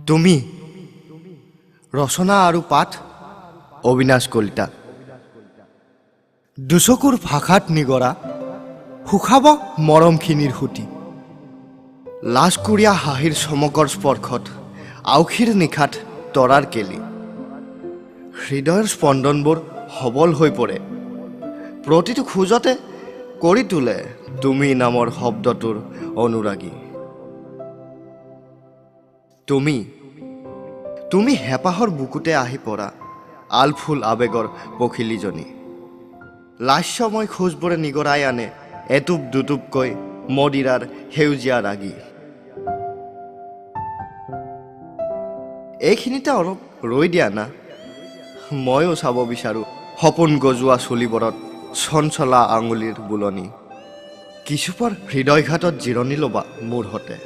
তুমি। ৰচনা আৰু পাঠ অবিনাশ কলিতা। দুচকুৰ ভাষাত নিগৰা শুকাব মৰমখিনিৰ সুঁতি, লাজকুৰীয়া হাঁহিৰ চমকৰ স্পৰ্শত আউসীৰ নিশাত তৰাৰ কেলি। হৃদয়ৰ স্পন্দনবোৰ সবল হৈ পৰে, প্ৰতিটো খোজতে কৰি তোলে তুমি নামৰ শব্দটোৰ অনুৰাগী। তুমি তুমি হেঁপাহৰ বুকুতে আহি পৰা আলফুল আৱেগৰ পখিলীজনী। লাস্যময় খোজবোৰে নিগৰাই আনে এটোপ দুটোপকৈ মদিৰাৰ সেউজীয়া ৰাগী। এইখিনিতে অলপ ৰৈ দিয়া না, ময়ো চাব বিচাৰোঁ সপোন গজোৱা চুলিবোৰত চঞ্চলা আঙুলিৰ বুলনি। কিছুপৰ হৃদয়ঘাতত জিৰণি ল'বা মোৰ সতে।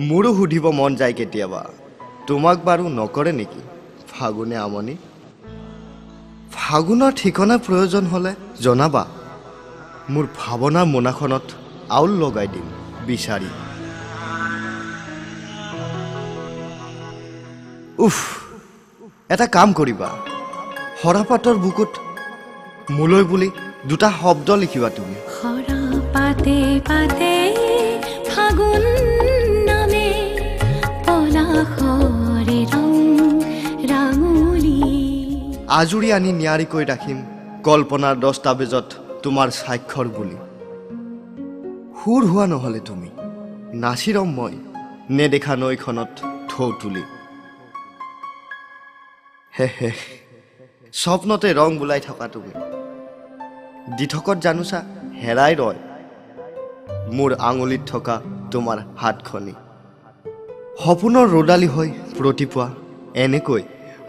মোৰো সুধিব মন যায় কেতিয়াবা, তোমাক বাৰু নকৰে নেকি ফাগুনে আমনি? ফাগুনৰ ঠিকনা প্ৰয়োজন হ'লে জনাবা, মোৰ ভাৱনাৰ মোনাখনত আউল লগাই দিম বিচাৰি। উফ, এটা কাম কৰিবা, সৰাপাতৰ বুকুত মোলৈ বুলি দুটা শব্দ লিখিবা তুমি। সৰাপাতে পাতে ফাগুন নামে পলাশৰে ৰং ৰাঙলী। আজুৰি আনি নিয়াৰিকৈ ৰাখিম কল্পনাৰ দস্তাবেজত তোমাৰ স্বাক্ষৰ বুলি। সুৰ হোৱা নহ'লে তুমি নাচি ৰম মই নেদেখা নৈখনত ঢৌ তুলি। হে হে, স্বপ্নতে ৰং বোলাই থকা তুমি দিঠকত জানোচা হেৰাই ৰয় মোৰ আঙুলিত থকা তোমাৰ হাতখনি। সপোনৰ ৰ'দালি হৈ প্ৰতিপুৱা এনেকৈ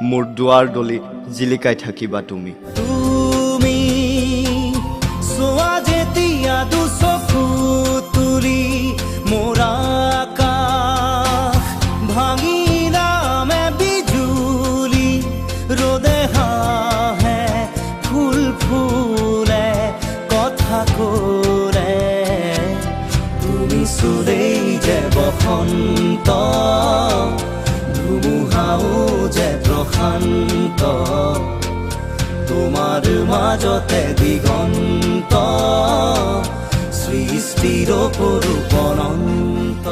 মোৰ দুৱাৰ দলি জিলিকাই থাকিবা তুমি। তুমি চোৱা যেতিয়া দুচকু তুলি মোৰ আকাশ ভাঙি নামে বিজুলি, ৰ'দে হাঁহে ফুল ফুলে কথা ক'লে। তুমি চুলেই যে বসন্ত, ধুমুহাও যে প্ৰশান্ত, তোমাৰ মাজতে দিগন্ত সৃষ্টিৰ অপৰূপ অনন্ত।